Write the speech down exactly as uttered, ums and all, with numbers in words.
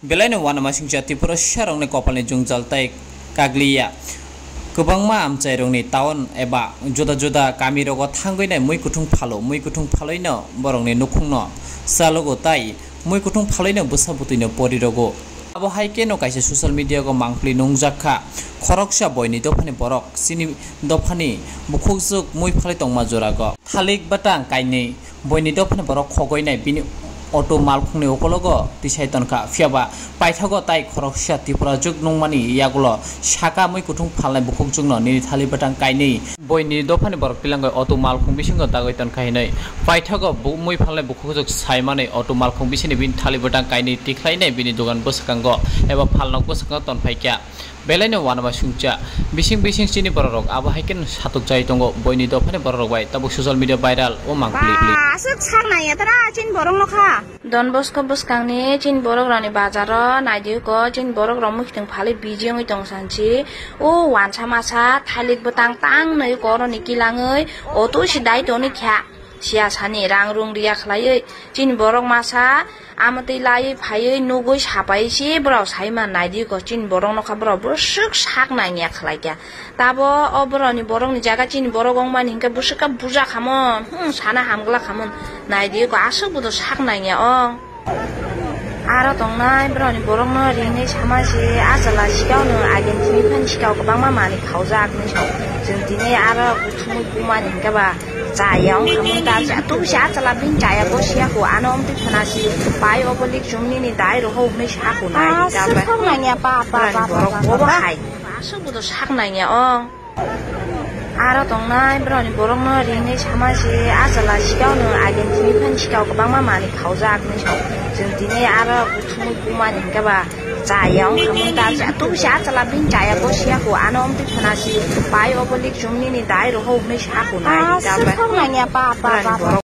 Belaino uanama singcha Tiprasarokni kopalni jwngjal tei kagliya. Kwbangma amchairokni town eba juda juda kamirogo thangwi nai mui kuthung phalo, mui kuthung phaloino borokni nukhungno chalogo tei mui kuthung phaloino bwsa bwtwino porirogo. Abo hai kheno kaisa social media-o mangpli nungjak kha, khoroksa boini dophani borok chini dophani bukhukjwk mui phalwi tongma jorago. Thalik bwtang kainwi boini dophani borok khogwi nai bini auto malkhungni ukologo tisai tonkha, phiyaba paithago tai khoroksa Tiprajwk nungmani yagulo saka mui kuthung phalnai bukhukjwkno nini thalik bwtang kainwi boini dophani borok tilangwi auto malkhung bisingo dagwi tonkha hinwi paithago bu-, mui phalnai bukhukjwk saimani auto malkhung bisini bini thalik bwtang kainwi tikhlainai bini dogan bwskango eba phalnok bwskango tonphaikha. Belaino uanama singcha bising bising chini bororok abo hai kheno satok jai tongo boini dophani bororok bai tabuk social media viral o mangpili. Ba, aswk sak naiya tara chini borok no kha. Don Bosco bwskangni chini borok rokni bazaro naidi ko chini borok rok muikhwtwng phalwi busy wngwi tong sanchi. O uansa masa thalik bwtang tang nwi koroni kilangwi auto si dai toni kha. Siyasani rang rung riya khlaiwi chini borok masa amotwi laiwi phaiwi nugwi sapai se borok sai man naidi ko chini borok nokha borok bwswk sak nangya khlai kya. Tabo o borokni borokni jaga chini borok wngmani hinkhe bwswk khe buja khamon, hmm, sana hamgwla khamon naidi ko aswk bodo sak nangya o. Aro tongnai borokni borokno ringwi sama se, "A chwla sikao no agini tini phani sikao kwbangma manwi khaujak," hinwi sao. Chwng tini aro buthumwi bumani hinkhe ba chaya wngkha mun ta cha. Tubusi a chwla bini chaya bo siya kho, ano wngtwi khna si, "Pai obo lik chwng nini dai rohor," hinwi sa kho nai. Ah, tabra. Suk nangya pa, pa, pa, pa, borok pa, obo pa. Hai. Aswk bodo sak nangya o. Aro tongnai borokni borokno ringwi sama se, "A chwla sikao no agini tini phani sikao kwbangma manwi khaujak," hinwi sao. Chwng tini aro buthumwi bumani hinkhe ba chaya wngkha mun ta cha. Tubusi a chwla bini chaya bo siya kho, ano wngtwi khna si, "Pai obo lik chwng nini dai rohor," hinwi sa kho nai. Ah, tabra. Suk nangya pa, pa, pa, pa.